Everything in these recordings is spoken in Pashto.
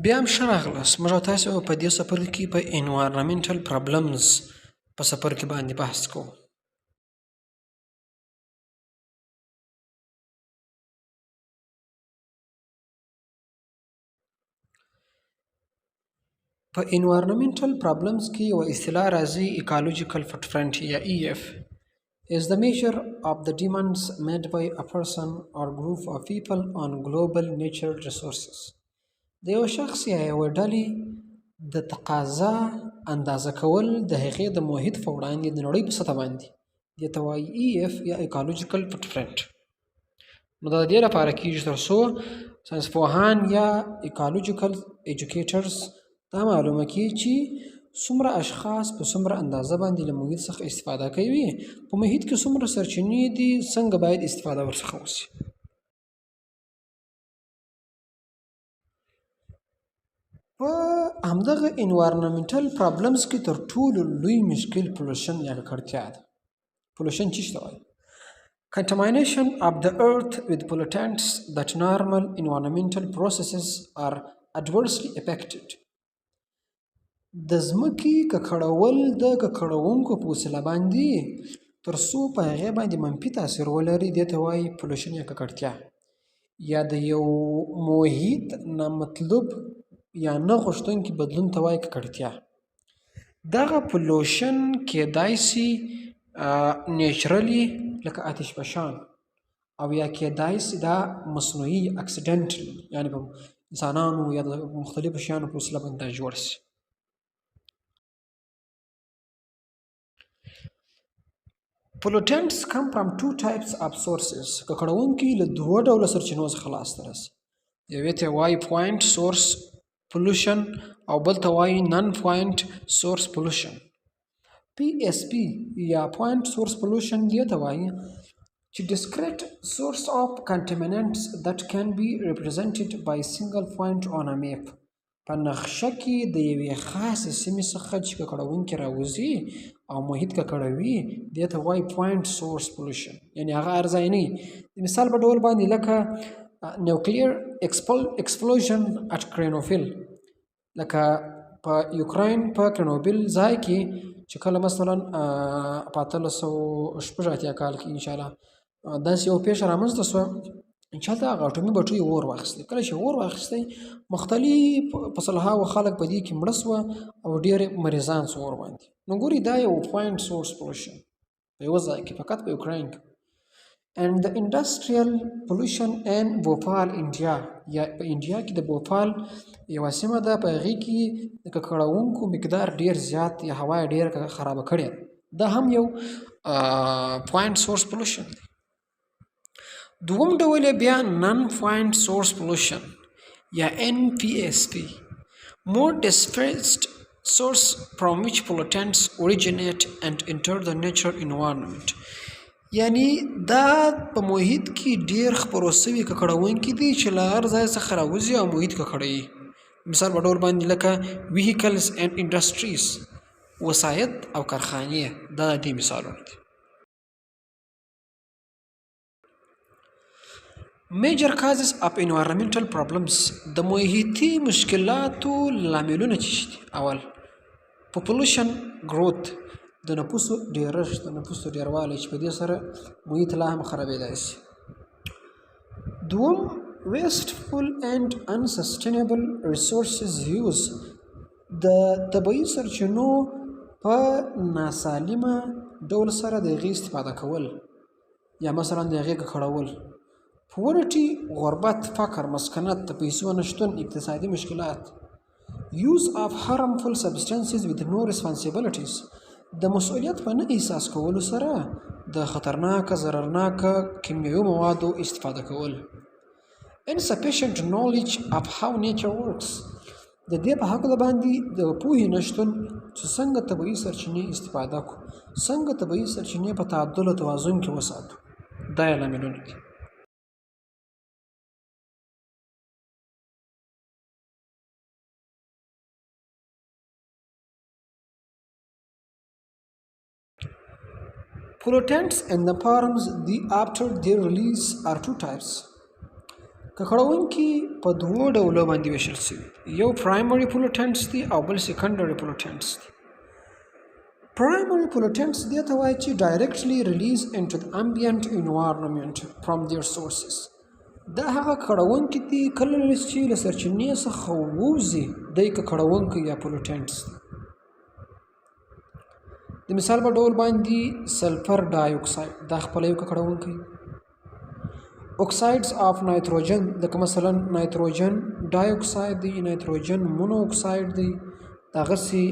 بیا هم ښه راغلاست. موږ او تاسو په دې څپرکي کې په environmental problems په څپرکي باندې بحث کوو. په environmental problems کې یوه اصطلاح راځي، ecological footprint یا EF is the measure of the demands made by a person or group of people on global natural resources. د یو شخص یا یوه ډلې د تقاضا اندازه کول د هغې د محیط په وړاندې د نړۍ په سطح باندې، دې ته وایي EF یا ecological footprint. نو دا د دې لپاره کېږي تر څو ساینسپوهان یا ecological educators دا معلومه کړي چې څومره اشخاص په څومره اندازه باندې له محیط څخه استفاده کوي، په محیط کې څومره سرچینې دي، څنګه باید استفاده ورڅخه وشي. په همدغه environmental problems کې تر ټولو لوی مشکل pollution یا ککړتیا ده. Pollution څه ته وایي؟ Contamination of the earth with pollutants that normal environmental processes are adversely affected. د ځمکې ککړول د ککړونکو په وسیله باندې تر څو په هغې باندې منفي تاثیر ولري، دې ته وایي pollution یا ککړتیا، یا د یو محیط نامطلوب یا نه غوښتونکي بدلون ته وایي ککړتیا. دغه pollution کیدای سي naturally لکه آتش فشان او یا کیدای سي دا مصنوعي accidental، یعنې په انسانانو یا د مختلفو شیانو په وسیله باندې دا جوړ سي. Pollutants come from two types of sources. ککړونکي له دوه ډوله سرچینو څخه لاسته راځي. یوې ته وایي point source pollution او بل ته وایي non point source pollution. PSP یا point source pollution دې ته وایي چې discrete source of contaminants that can be represented by single point on a map. په نقشه کې د یوې خاصې سیمې څخه چې ککړونکي راوځي او محیط ککړوي، دې ته وایي point source pollution، یعنې هغه هر ځای نه. د مثال په ډول باندې لکه nuclear explosion at Chernobyl، لکه په یوکراین په کرنوبیل ځای کې چې کله مثلا په 1886 کال کې انشاءالله داسې یوه پېښه رامنځته شوه چې هلته هغه اټومي بټۍ اور واخیستی. کله چې اور واخیستی، مختلف په سلهاوو خلک په دې کې مړه شوه او ډېر مریضان شو ور باندې. نو ګوري، دا یو point source pollution په یوه ځای کې، فقط په یوکراین کې. And the industrial pollution in Bhopal, India، یا په انډیا کې د بوپال یوه سیمه ده، په هغې کې د ککړونکو مقدار ډېر زیات یا هوا یې ډېره خرابه کړې. دا هم یو point source pollution دی. دوم ډول یې بیا non point source pollution یا NPSP, more dispersed source from which pollutants originate and enter the natural environment. یعنی دا په محیط کې ډیر خپرو سوي ککړونکي دي چې له هر ځای څخه راوځي او محیط ککړوي. مثال په ډول باندې لکه vehicles and industries، وسایط او کارخانې، دا د دې مثالونه دي. Major causes of environmental problems، د محیطي مشکلاتو لاملونه څه دي؟ اول، population growth، د نفوسو ډېرښت، د نفوسو ډېروالی چې په دې سره محیط لا هم خرابېدای شي. دوم، wasteful and unsustainable resources use، د طبیعي سرچینو په ناسالمه ډول سره د هغې استفاده کول یا مثلا د هغې ککړول. Poverty، غربت، فقر، مسکنت، د پیسو نشتون، اقتصادي مشکلات. Use of harmful substances with no responsibilities، د مسؤلیت په نه احساس کولو سره د خطرناکه، ضررناکه کیمیاوي موادو استفاده کول. Insufficient knowledge of how nature works، د دې په هکله باندې د پوهې نشتون چې څنګه طبیعي سرچینې استفاده کړو، څنګه طبیعي سرچینې په تعادل او توازن کې وساتو. دا یې لاملونه دي. Pollutants in the forms the after their release are two types. ککړونکي په دوو ډولو باندې ویشل شوي، یو primary pollutants دي او بل secondary pollutants دي. Primary pollutants دې ته وایي چې directly release into the ambient environment from their sources. دا هغه ککړونکي دي کله چې له سرچینې څخه ووځي، دی ککړونکي یا pollutants دي. د مثال په ډول باندې sulfur dioxide دا خپله یو ککړونکی، oxides of nitrogen لکه مثلا nitrogen dioxide دی، nitrogen monoxide دی، دغسې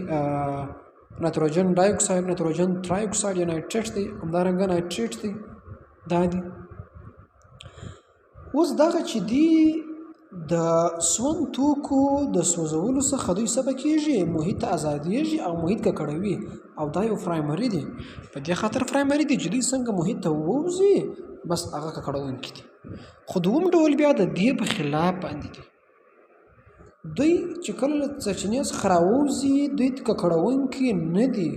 nitrogen dioxide، nitrogen trioxide یا nitrate دی، همدارنګه nitrate دی، دا دي. اوس دغه چې دي د سون توکو د سوځولو څخه دوی څه کېږي، محیط ته ازادېږي او محیط ککړوي، او دا یو primary دی. په دې خاطر primary دی چې دوی څنګه محیط ته ووځي بس هغه ککړونکي دي. خو دوم ډول بیا د دې په خلاف باندې دي، دوی چې کله له سرچینې څخه راووځي دوی ککړونکي نه دي.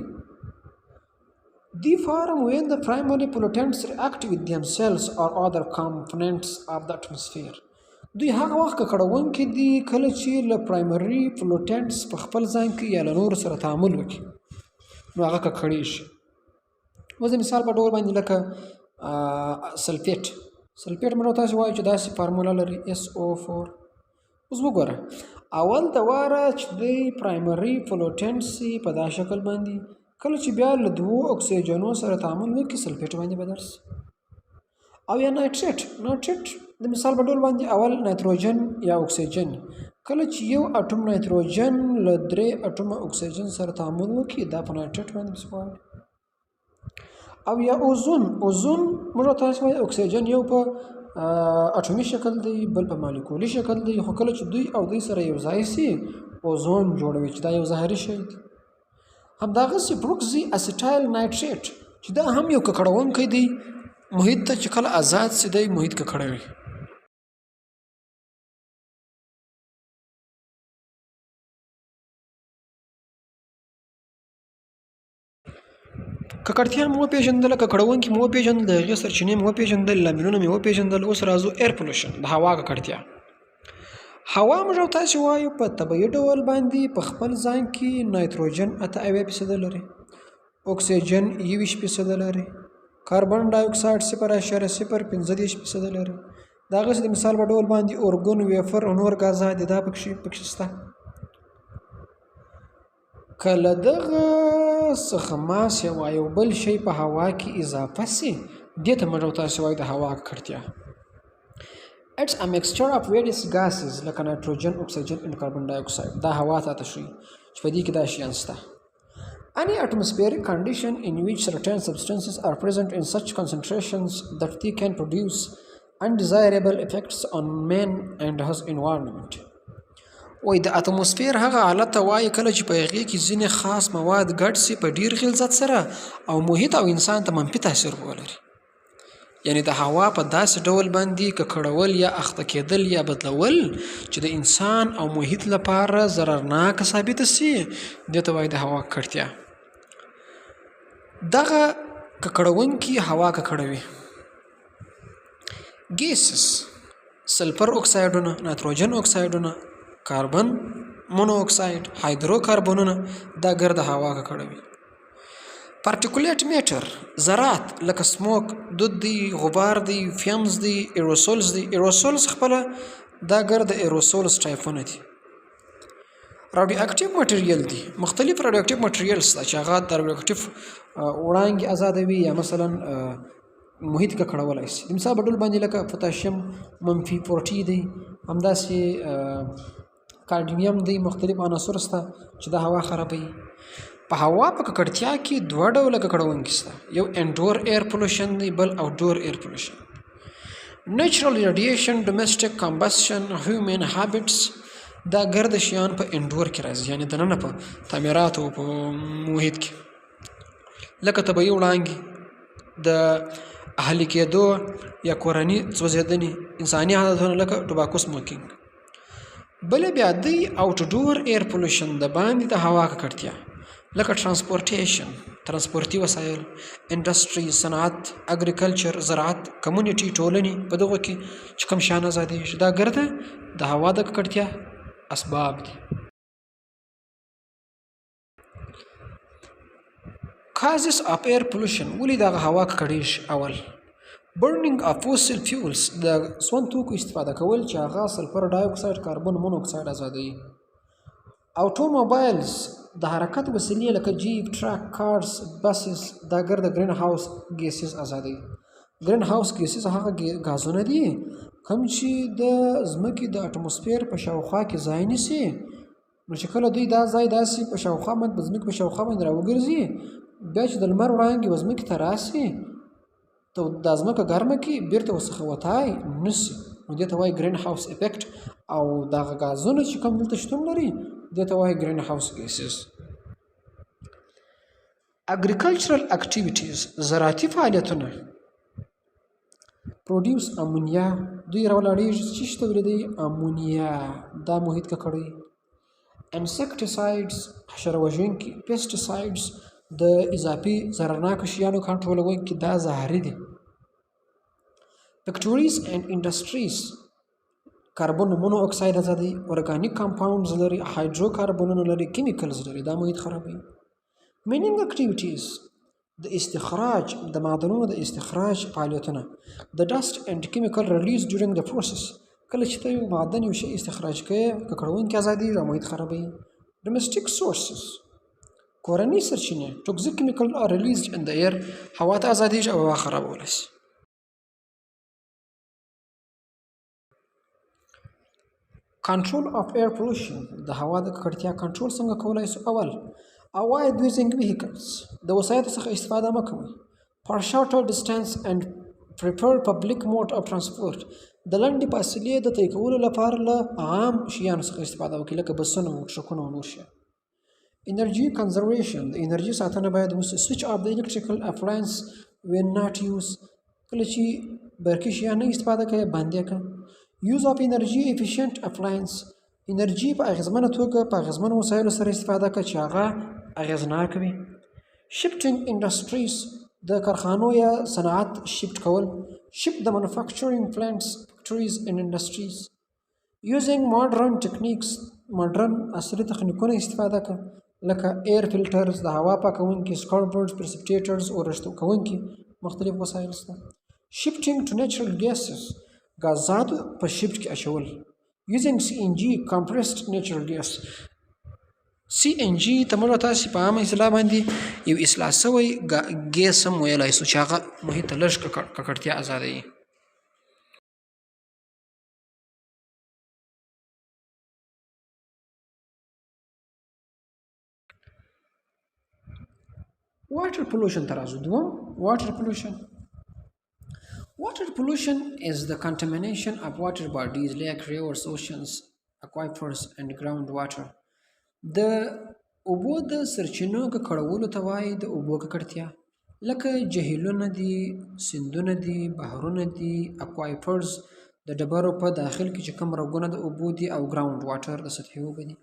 They form when the primary pollutants react with themselves or other components of the atmosphere. دوی هغه وخت ککړونکي دي کله چې له primary pollutants په خپل ځان کې یا له نورو سره تعامل وکړي، نو هغه ککړېږي. اوس د مثال په ډول باندې لکه sulfate، sulfate موږ تاسو وایو چې داسې فارموله لري SO4. اوس وګوره، اول د واره چې دی primary pollutants په دا شکل باندې کله چې بیا له دوو اکسیجنو سره تعامل وکړي sulfate باندې بدل شي. او یا nitrate، nitrate د مثال په ډول باندې اول نایتروجن یا اکسیجن کله چې یو اټوم نایتروجن له درې اټومه اکسیجن سره تعامل وکړي دا په nitrate باندې پسې. او یا اوزون، اوزون موږ تاسو وایو اکسیجن یو په اټومي شکل دی، بل په مالیکولي شکل دی، خو کله چې دوی او دوی سره یو ځای سي اوزون جوړوي چې دا یو زهري شی دی. همدغسې peroxyacetyl nitrate چې دا هم یو ککړونکی دی، محیط ته چې کله ازاد سي دی محیط ککړوي. ککړتیا مو وپېژندله، ککړونکي مو وپېژندل، د هغې سرچینې مو وپېژندل، لاملونه مې وپېژندل. اوس راځو air pollution، د هوا ککړتیا. هوا موږ او تاسې وایو په طبیعي ډول باندې په خپل ځان کې نایتروجن 78% لري، اکسیجن 21% لري، کاربن ډای اکساید 0.035% لري. دغسې د مثال په ډول باندې ارګون، vapor او نور ګازات دي دا پکښې شته. که له دغه څخه ما سوا یو بل شی په هوا کې اضافه سي، دې ته موږ او تاسې وایو د هوا ککړتیا. It's a mixture of various gases لکه nitrogen، oxygen and carbon dioxide. دا هوا ته ښیي چې په دې کې دا شیان شته. Any atmospheric condition in which certain substances are present in such concentrations that they can produce undesirable effects on man and his environment. وایي د اتموسفیر هغه حالت ته وایي کله چې په هغې کې ځینې خاص مواد ګډ سي په ډېر غلظت سره او محیط او انسان ته منفي تاثیر ولري. یعنی د هوا په داسې ډول باندې ککړول یا اخته کېدل یا بدلول چې د انسان او محیط لپاره ضررناکه ثابته سي، دې ته وایي د هوا ککړتیا. دغه ککړونکي هوا ککړوي. Gases، sulfur اکسایډونه، نایتروجن اکسایډونه، کاربن مونو اکساید، هایدروکاربنونه دا ګرده هوا ککړوي. Particulate matter، ذرات لکه smoke، دود دی، غبار دی، fumes دی، aerosols دی. Aerosols خپله دا ګرده aerosols ټایپونه دي. Radioactive material دي، مختلف radioactive materials ده چې هغه د radioactive وړانګې ازادوي یا مثلا محیط ککړولی سي. د مثال په ډول باندې لکه پوتاشیم منفي 40 دی، همداسې کاډمیم دی، مختلف عناصر شته چې دا هوا خرابوي. په هوا په ککړتیا کې دوه ډوله ککړونکي شته، یو indoor air pollution دی، بل outdoor air pollution. Natural radiation، domestic combustion، human habits دا ګرده شیان په indoor کې راځي، یعنې دننه په تعمیراتو په محیط کې، لکه طبیعي وړانګې، د اهلي کېدو یا کورني سوځېدنې، انساني عادتونه لکه tobacco smoking. بله بیا دی outdoor air pollution، د باندې د هوا ککړتیا. لکه transportation، ترانسپورتي وسایل، industry، صنعت، agriculture، زراعت، community، ټولنې، په دغو کې چې کوم شیان ازادېږي، دا ګرده د هوا د ککړتیا اسباب دي. Causes of air pollution، ولې دغه هوا ککړېږي؟ اول، burning of fossil fuels، د سون توکو استفاده کول چې هغه سلفر ډای اکساید، کاربن مونوکساید ازادوي. Automobiles، د حرکت وسیلې لکه jeep، truck، cars، buses، دا ګرده greenhouse gases ازادوي. Greenhouse gases هغه ګازونه دي کوم چې د ځمکې د اتموسفیر په شاوخوا کې ځای نیسي. نو چې کله دوی دا ځای داسې په شاوخوا باندې، په ځمکې په شاوخوا باندې راوګرځي، بیا چې د لمر وړانګې و ځمکې ته راسي، ته دا ځمکه ګرمه کړي، بیرته ورڅخه وتای نشي. نو دې ته وایي greenhouse effect، او دغه ګازونه چې کوم دلته شتون لري، دې ته وایي greenhouse gases. Agricultural activities، زراعتي فعالیتونه، produce ammonia، دوی راولاړېږي، څه شي تولیدوي؟ امونیا. دا محیط ککړوي. Insecticides، حشره وژونکي، pesticides، د اضافي ضررناکو شیانو کنټرولوونکي، دا زهري دي. Factories and industries carbon monoxide ازادوي، organic compounds لري، هایدروکاربنونه لري، chemicals لري، دا محیط خرابوي. Mining activities، د استخراج، د معدنونو د استخراج فعالیتونه، the dust and chemical release during the process، کله چې ته یو معدن، یو شی استخراج کوې، ککړونکي ازادېږي او محیط خرابوي. Domestic sources، کورنۍ سرچینې، toxic chemical are released in the air، هوا ته ازادېږي او هوا خرابولی شي. Control of air pollution، د هوا د ککړتیا کنټرول څنګه کولای شو؟ اول، avoid using vehicles، د وسایطو څخه استفاده مه کوئ، for shorter distance and prefer public mode of transport، د لنډې فاصلې د طی کولو لپاره له عام شیانو څخه استفاده وکړئ، لکه بسونه، ټرکونه او نور شیان. Energy conservation، د انرژي ساتنه باید وشي. Switch off the electrical appliance when not use، کله چې برقي شیان نه استفاده کوي، بند یې کړه. Use of energy efficient appliance، انرژي په اغېزمنه توګه په اغېزمنو وسایلو سره استفاده کړه چې هغه اغېزناک وي. Shifting industries، د کارخانو یا صنعت shift کول، shift the manufacturing plants, factories and industries. Using modern techniques، مډرن عصري تخنیکونه استفاده کړه، لکه air filters، د هوا پاکوونکي، scrubbers، precipitators، اورښت کوونکي مختلف وسایل شته. Shifting to natural gases، ګازاتو په shift کې اچول، using CNG، compressed natural gas. CNG ته موږ تاسې په عامه اصطلاح باندې یو اصلاح شوی ګیس هم ویلای شو چې هغه محیط ته لږ ککړتیا ازادوي. Water pollution ته راځو. دوم، water pollution. Water pollution is the contamination of water bodies like rivers, oceans, aquifers and groundwater. د اوبو د سرچینو ککړولو ته وایي د اوبو ککړتیا، لکه جهیلونه دي، سیندونه دي، بحرونه دي، aquifers، د ډبرو په داخل کې چې کوم رګونه د اوبو دي، او ground water، د سطحي اوبه دي.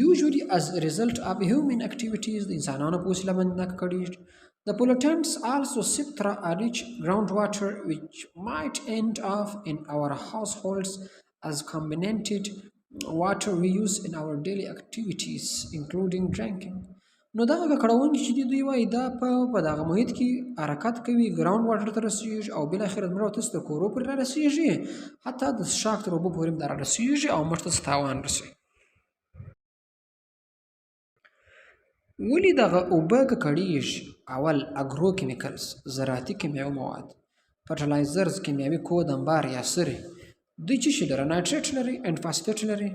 Usually as a result of human activities، د انسانانو په وسیله باندې دا ککړېږي. The pollutants also seep through a rich groundwater, which might end up in our households as contaminated water we use in our daily activities, including drinking. نو دغه ککړونکي چې دي، دوی وایي دا په دغه محیط کې حرکت کوي، ground water ته رسېږي او بالاخره زموږ او تاسو د کورو پورې را رسېږي، حتی د څښاک تر اوبو پورې هم دا را رسېږي او موږ ته څه تاوان رسوي. ولې دغه اوبه ککړېږي؟ اول، agro chemicals، زراعتي کیمیاوي مواد، fertilizers، کیمیاوي کود، انبار یا سرې، دوی څه شي لري؟ Nitrate لري and phosphate لري،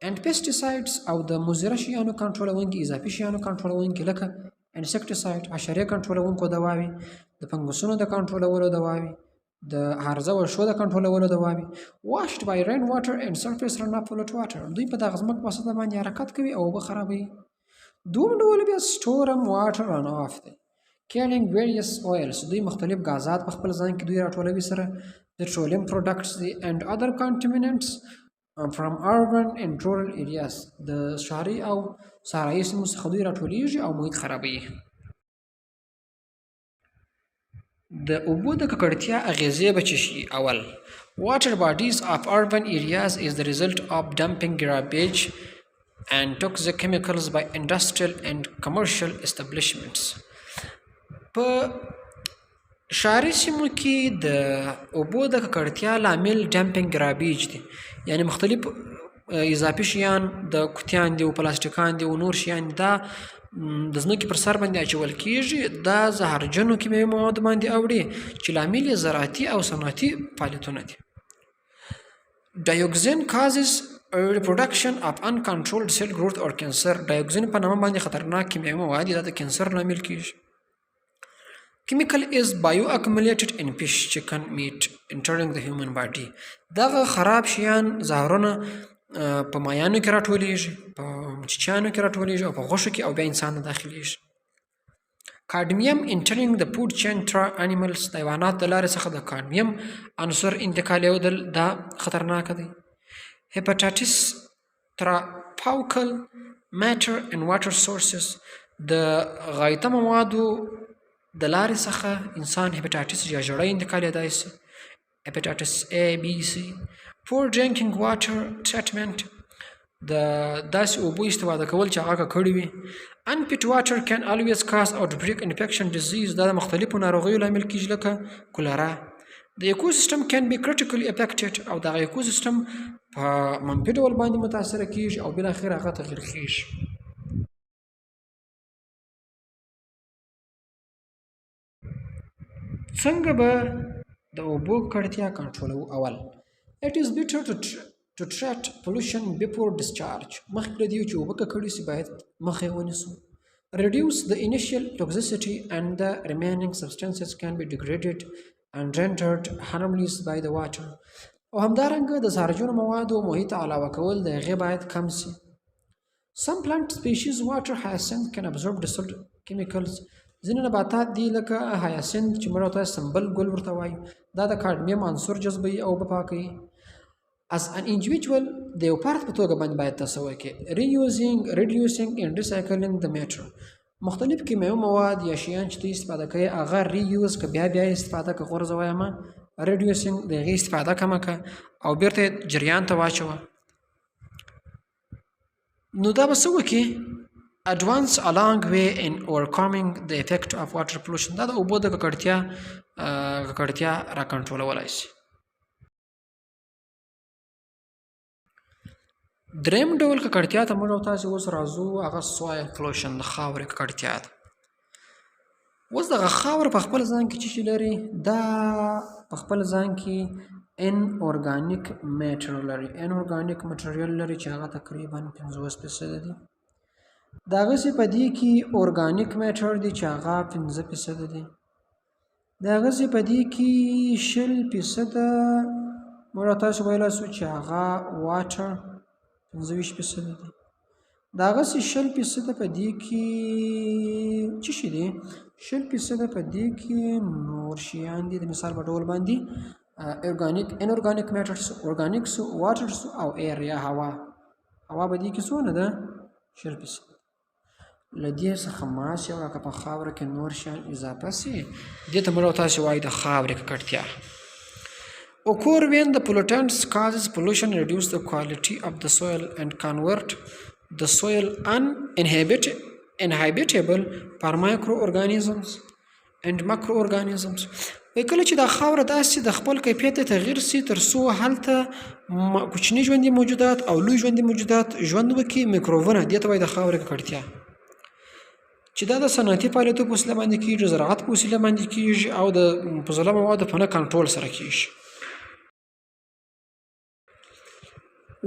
and pesticides، او د مضره شیانو کنټرولونکي، اضافي شیانو کنټرولونکي، لکه insecticide، حشرې کنټرولونکو دواوې، د فنګسونو د کنټرولولو دواوې، د هرزه وښو د کنټرولولو دواوې، washed by rain water and surface runoff polluted water، دوی په دغه ځمکه په سطح باندې حرکت کوي او اوبه خرابوي. دوم ډول بیا storm water runoff دی، carrying various oils، دوی مختلف غازات په خپل ځان کې دوی راټولوي سره، petroleum products دي، and other contaminants. From urban and rural areas، د ښاري او صحرایي سیمو څخه دوی راټولیږي او محیط خرابوي. د اوبو د ککړتیا اغیزې به څه شي؟ اول، Water bodies of urban areas is the result of dumping garbage and toxic chemicals by industrial and commercial establishments. په ښاري سیمو کې د اوبو د ککړتیا لامل ډمپینګ ګرابیج دي، یعنی مختلف اضافي شیان، د کوتیان دي او پلاستیکان دي او نور شیان دي، دا د ځمکې پر سر باندې اچول کیږي. دا زهرجنو کیمیاوي موادو باندې اوړي چې لامل یې زراعتي او صنعتي فعالیتونه دي. Dioxin causes reproduction of uncontrolled cell growth or cancer. ډایوکسین په نامه باندې خطرناک کیمیاوي مواد دي، دا د کینسر لامل کیږي. Chemical is bioaccumulated in fish, chicken, meat, entering the human body. دغه خراب شیان، زهرونه په مایانو کې راټولیږي، په چیچانو کې راټولیږي او په غوښو کې، او بیا انسان ته داخلیږي. Cadmium entering the food chain through animals، د حیواناتو د لارې څخه د کادمیم عنصر انتقالېدل دا خطرناک دی. Hepatitis through fecal matter and water sources، د غایطه موادو د لارې څخه انسان هپټایټس یا ژړی انتقالېدای شي، hepatitis A، B، C. Poor drinking water treatment، د داسې اوبو استفاده کول چې هغه ککړې وي. Unfit water can always cause outbreak infection disease، دا د مختلفو ناروغیو لامل کیږي لکه کولرا. The ecosystem can be critically affected، او دغه ecosystem په منفي ډول باندې متاثره کیږي او بالاخره هغه تغیر کیږي. څنګه به د اوبو ککړتیا کنټرولوو؟ اول، It is better to treat pollution before discharge. مخکې له دې چې اوبه ککړې شي باید مخه یې ونیسو. Reduce the initial toxicity and the remaining substances can be degraded and rendered harmless by the water. او همدارنګه د زهرجنو موادو محیط علاوه کول د هغې باید کم شي. Some plant species water hyacinth can absorb dissolved chemicals. ځینې نباتات دي لکه هایاسنت چې موږ ورته سمبل ګل ورته وایو، دا د کاډمیم عنصر جذبوي او اوبه پاکوي. As an individual، د یو فرد په توګه باندې باید تاسو وکړئ reusing, reducing and recycling the matter. مختلف کیمیاوي مواد یا شیان چې ته استفاده کوې هغه reuse که، بیا بیا استفاده که غورځه وایم، reducing د هغې استفاده کمه که او بیرته جریان ته واچوه. نو دا به څه وکړي؟ Advance a long way in overcoming the effect of water pollution. دا د اوبو د ککړتیا را کنټرولولای شي. دریم ډول ککړتیا ته موږ او تاسې اوس راځو، هغه soil pollution، د خاورې ککړتیا ده. اوس دغه خاوره په خپل ځان کې څه شي لري؟ دا په خپل ځان کې ان اورګانیک میټر لري، ان اورګانیک مټریل لري چې هغه تقریبا 50% دي. د هغسې په دې کې اورګانیک میټر دی چې هغه 5% دي. د هغسې په دې کې 20% موږ تاسو ویلی شو چې هغه واټر 25% دي. د هغسې 20% په دې کې څه شي دي؟ 20% په دې کې نور شیان دي، د مثال په ډول باندې ارګانیک، ان ارګانیک میټر سو، ارګانیک سو، واټر سو او ایر یا هوا. هوا په دې کې څونه ده؟ 20%. له دې څخه ماسې او که په خاوره کې نور شیان اضافه سي، دې ته موږ تاسې وایو د خاورې ککړتیا. Occur when the pollutants causes pollution, reduce the quality of the soil and convert the soil uninhabitable for microorganisms and macroorganisms. وایي کله چې دا خاوره داسې د خپل کیفیت تغییر سي تر څو هلته کوچني ژوندي موجودات او لوی ژوندي موجودات ژوند وکړي، میکروبونه، دې ته وایي د خاورې ککړتیا، چې دا د صنعتي فعالیتو په وسیله باندې کیږي، زراعت په وسیله باندې کیږي او د فضله موادو په نه کنټرول سره کیږي.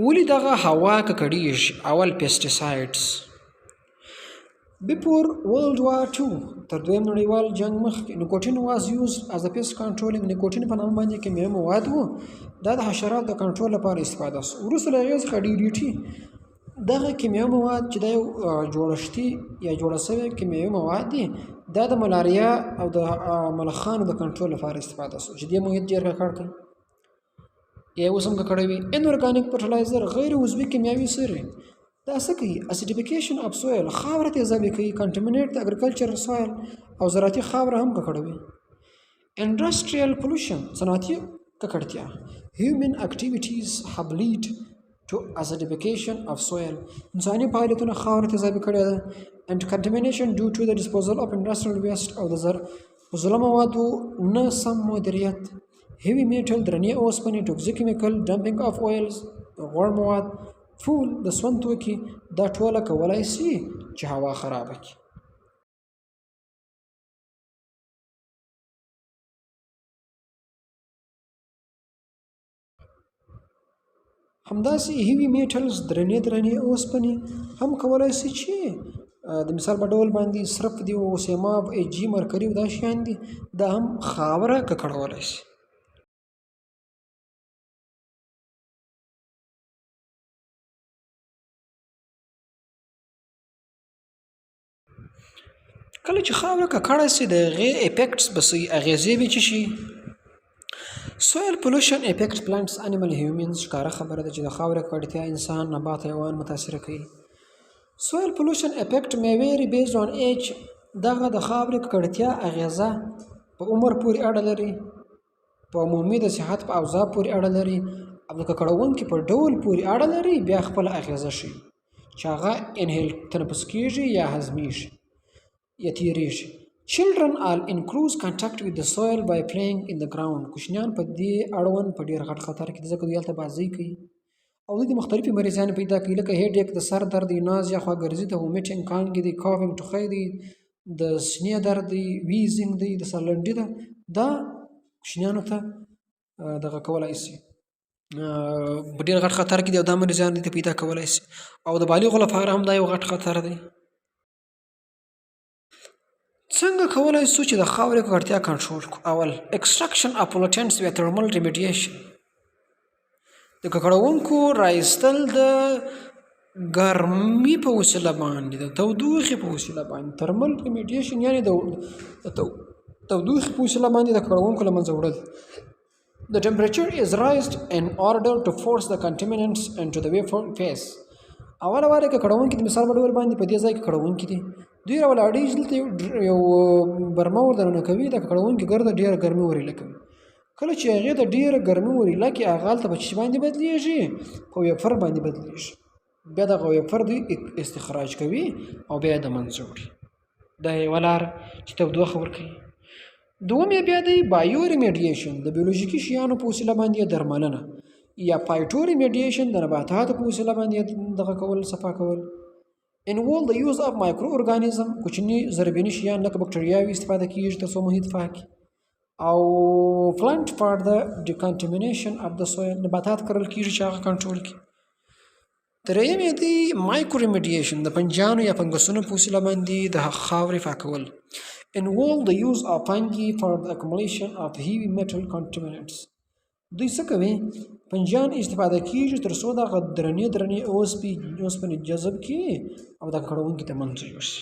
ولې دغه هوا ککړیږي؟ اول، pesticides. Before World War II، تر دویم نړیوال جنګ مخکې، nicotine was used as a pest controlling. نیکوټین په نامه باندې کیمیاوي مواد وو، دا د حشراتو د کنټرول لپاره استفاده سو. وروسته له هغې څخه ډي ډي ټي، دغه کیمیاوي مواد چې دا یو جوړښتي یا جوړه سوی کیمیاوي مواد دي، دا د ملاریا او د ملخانو د کنټرول لپاره استفاده سو چې دې محیط ډېر ککړ کړ. یا اوس هم ککړوي. Inorganic fertilizer، غیر عضوي کیمیاوي سرې، دا څه کوي؟ Acidification of soil، خاوره تیزابي کوي. Contaminate the agriculture soil، او زراعتي خاوره هم ککړوي. Industrial pollution، صنعتي ککړتیا. Human activities have lead to acidification of soil، انساني فعالیتونه خاوره تیزابي کړې ده، and contamination due to the disposal of industrial waste، او د زر فضله موادو نه سم مدیریت. Heavy metal، درنې اوسپنې، toxic chemical، dumping of oils، غوړ مواد، fuel، د سون توکي، دا ټوله کولای شي چې هوا خرابه کړي. همداسې heavy metals، درنې درنې اوسپنې هم کولای شي چې د مثال په ډول باندې سرب دی او سیماب، Hg، mercury، دا شیان دي، دا هم خاوره ککړولی شي. کله چې خاوره ککړه شي، د هغې effects به څه وي؟ اغېزې به څه شي؟ Soil pollution affect plants، animal، humans. ښکاره خبره ده چې د خاورې ککړتیا انسان، نبات، حیوان متاثره کوي. Soil pollution effect may vary based on age. دغه د خاورې ککړتیا اغېزه په عمر پورې اړه لري، په عمومي د صحت په اوضاع پورې اړه لري او د ککړونکي په ډول پورې اړه لري. بیا خپله اغېزه ښیي چې هغه inhale، تنفس کیږي یا هضمیږي یا تیریږي. Children are in close contact with the soil by playing in the ground. کوچنیان په دې اړوند په ډیر غټ خطر کې دي، ځکه دوی هلته بازۍ کوي او دوی د مختلفې مریضیانې پیدا کوي، لکه headache، د سر درد دی، nausea، خواګرځي ده، vomiting، کانګې دی، coughing، ټوخی دی، د سینې درد دی، wheezing دی، د سرلنډي ده. دا کوچنیانو ته دغه کولای شي، په ډېر غټ خطر کې دی او دا مریضان دې پیدا کولای شي او د بالغو لپاره هم دا یو غټ خطر دی. څنګه کولای شو چې د خاورې ککړتیا کنټرول کړو؟ اول، extraction of pollutants via thermal remediation، د ککړونکو راایستل د ګرمي په وسیله باندې، د تودوخې په وسیله باندې. Thermal remediation یعنې د تودوخې په وسیله باندې د ککړونکو له منځه وړل. The temperature is raised in order to force the contaminants into the vapor phase. اوله واره ککړونکي، د مثال په ډول باندې په دې ځای کې ککړونکي دي، دوی راولاړېږي، دلته یو برمه ور دننه کوي، د ککړونکي ګرده ډېره ګرمي ور کوي. کله چې هغې ته ډېره ګرمي ور کړي، هغه هلته په څه باندې بدلېږي؟ په vapor باندې بدلېږي. بیا دغه vapor دوی استخراج کوي او بیا یې د منځه وړي. دا یوه لاره چې تودوخه ورکوي. دوم یې بیا دی bioremediation، د بیولوژیکي شیانو په وسیله باندې درملنه، یا phytoremediation، د نباتاتو په وسیله باندې دغه کول، صفا کول. Involve the use of microorganism، کوچني ذرهبیني شیان لکه بکټریاوې استفاده کیږي تر څو محیط پاک او plant for the decontamination of the soil، نباتات کرل کیږي چې هغه کنټرول کړي. دریم یې دی mycoremediation، د پنجانو یا فنګسونو په وسیله باندې د خاورې پاکول. Involve the use of fungi for the accumulation of heavy metal contaminants. دوی څه کوي؟ پنجان استفاده کیږي تر څو دغه درنې درنې اوسپنې جذب کړي او د ککړونکي د منځه یوسي.